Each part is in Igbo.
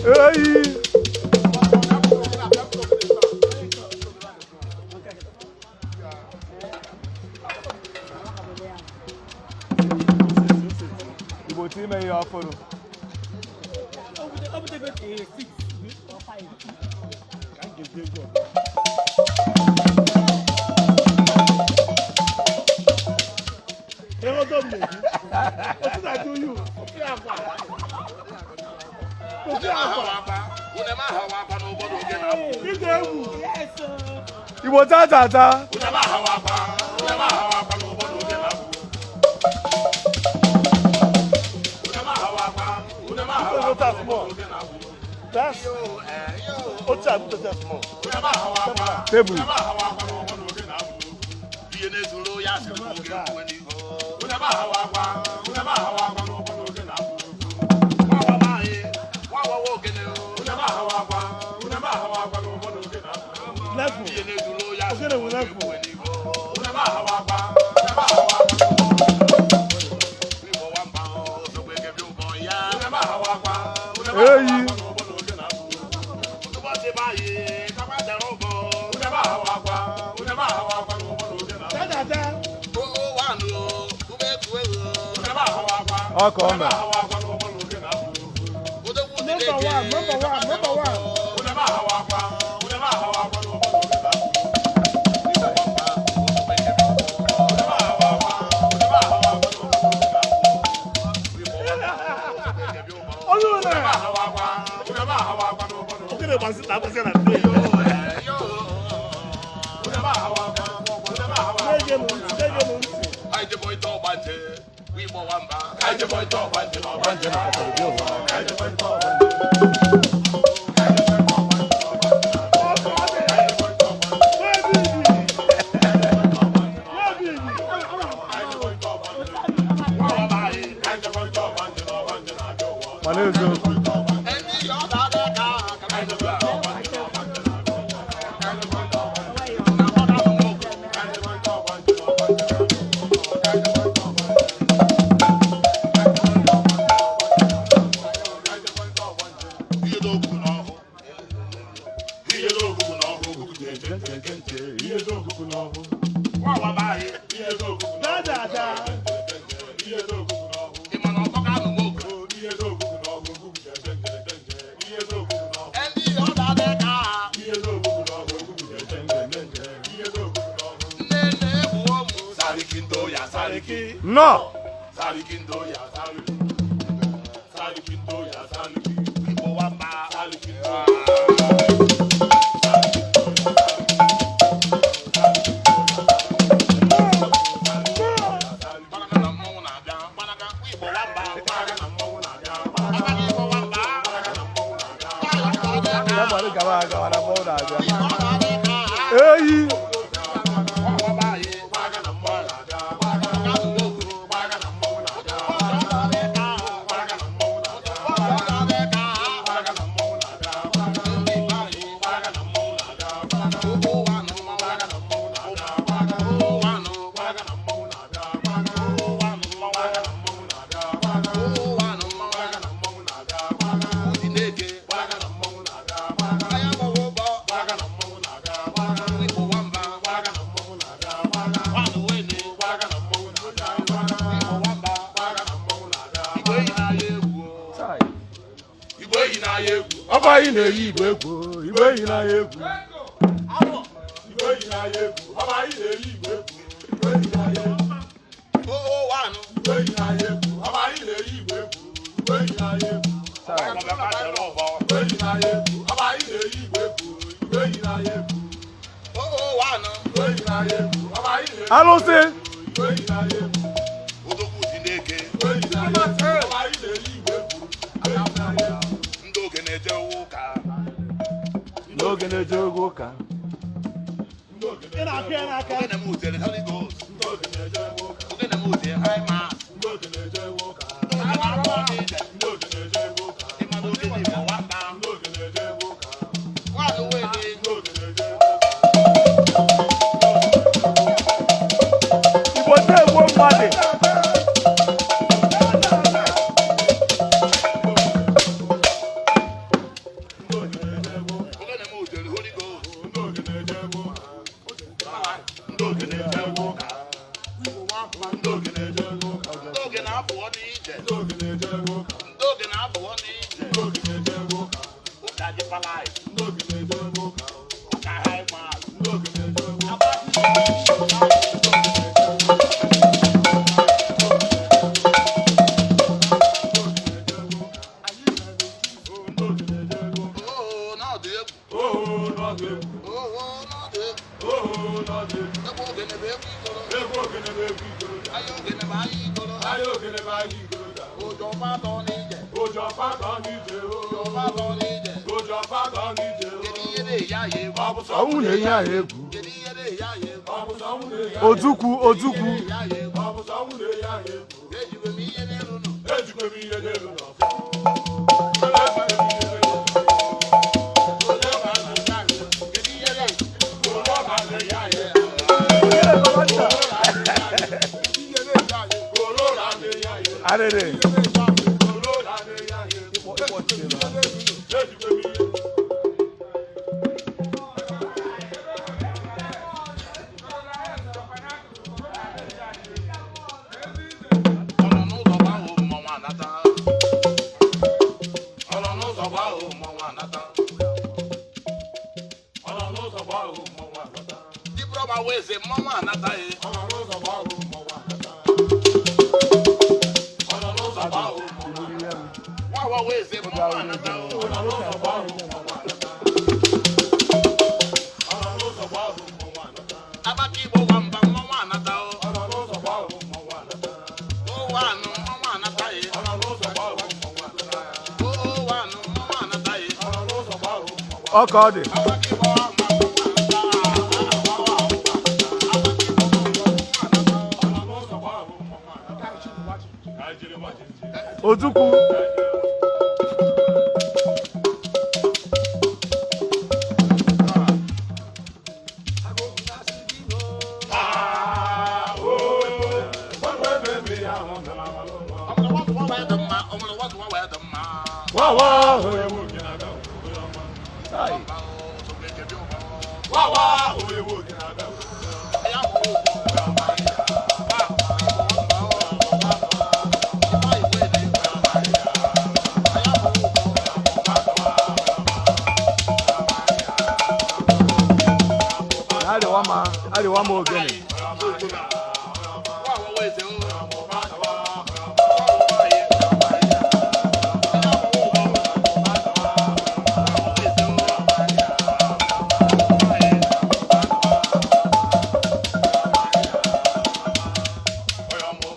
Eyi. Igbo ti ime ihe ọfụrụ. Igbo cha cha cha. Tebụl. Eyi. Ọ ka ọ mere. Number one, number one, number one. Mana eziokwu. Nnọọ. Ya gbara gawa agawa na mmanwụ na-abịa. Eyi. Ọkwa anyị na-eyi igwe egwu, igwe eyi na-aya egwu. Igwe eyi na-aya egwu, ọkwa anyị na-eyi igwe egwu, igwe eyi na-aya egwu. Igwe eyi na-aya egwu, ọkwa anyị na-eyi igwe egwu, igwe eyi na-aya egwu. Igwe eyi na-aya egwu, ọkwa anyị na-eyi igwe egwu, igwe eyi na-aya egwu. Igwe eyi na-aya egwu, ọkwa anyị na-eyi Alụsị. Igwe eyi na-aya egwu. Igwe eyi na-aya egwu, ọkwa anyị na-eyi igwe egwu, igwe eyi na-aya egwu. Ndị oge na-eje ụka. N'oge na-eje oge ụka. Ogene m utere Holy Ghost. Ogene m utere High Mass. Ndị na-akpọ ọdịda. Ịmana ogene Igbo nwamba. Nwaanyị wele. Igbo te egbuo mmadụ. Deeper Life. Ụka High Mass. Oo, na ọ dị egwu. Oo, na ọ dị egwu. Egwu ogene bụ egwu ikoro. Ahịa ogene bụ ahịa ikoro. Ụjọ fatọ n'ije. Ụjọ fatọ n'ije. Kedu ihe na-eyi ahịa egwu? Ọnwụ na-eyi ahụ egwu. Kedu ihe na-eyi ahịa egwu? Ojukwu, Ojukwu. Na-eyi ahịa egwu. Ejikwa m ihe n'elu nụ. Ejikwa m ihe n'elu n'ọfọ. Kedu ihe na-eyi? Arịrị. Ọ nọ n'ụzọ gbaa mmọnwụ anata. Ọ nọ n'ụzọ gbaa mmọnwụ anata. Dibụrọba wee sị mmọnwụ anata ye. Ọ nọ n'ụzọ gbaa mmọnwụ. Nwa awa wee sị mmọnwụ anata o. Abaka Igbo gwa mba mmọnwụ anata o. Ụwa anụ mmọnwụ anata ye. Ụwa anụ mmọnwụ anata ye. Ọ ka ọ dị. Abaka Igbo gwa mba mmọnwụ anata. Ojukwu. Ọ mụrụ nwatụ nwa wee dị mma, ọ mụrụ nwatụ nwa wee dị mma. Mba o, sogbu ekebi ụbọ. Ya bụ ụbọ. Arịwa ma, arịwa ma ogene.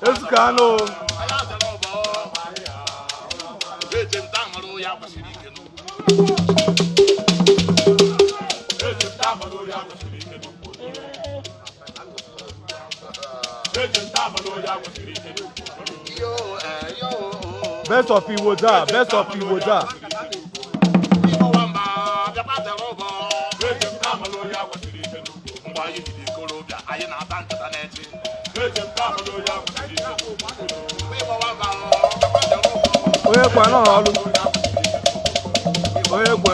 Ezuka anụ. Best of Iwoja, best of Iwoja. Mgbe anyị biri ikorobịa, anyị na-ata nkịta na-eche. Onye kwe nọ n'ọrụ. Onye kwe.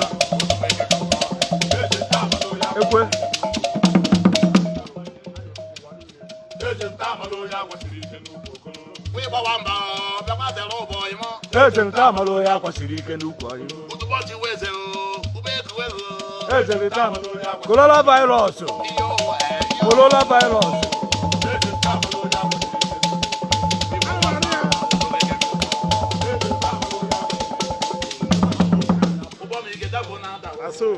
Ekwe. Eje nke amara onye akwasiri ike n'ukwu ọhịa. Eje nke amara. Corona virus. Corona virus. Aso.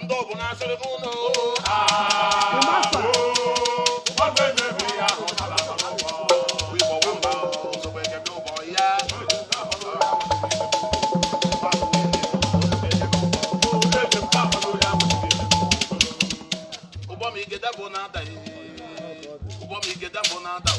Ndị ọbụla asịrị m ụlọ. Ụgbọ m ike dapụ na-ada.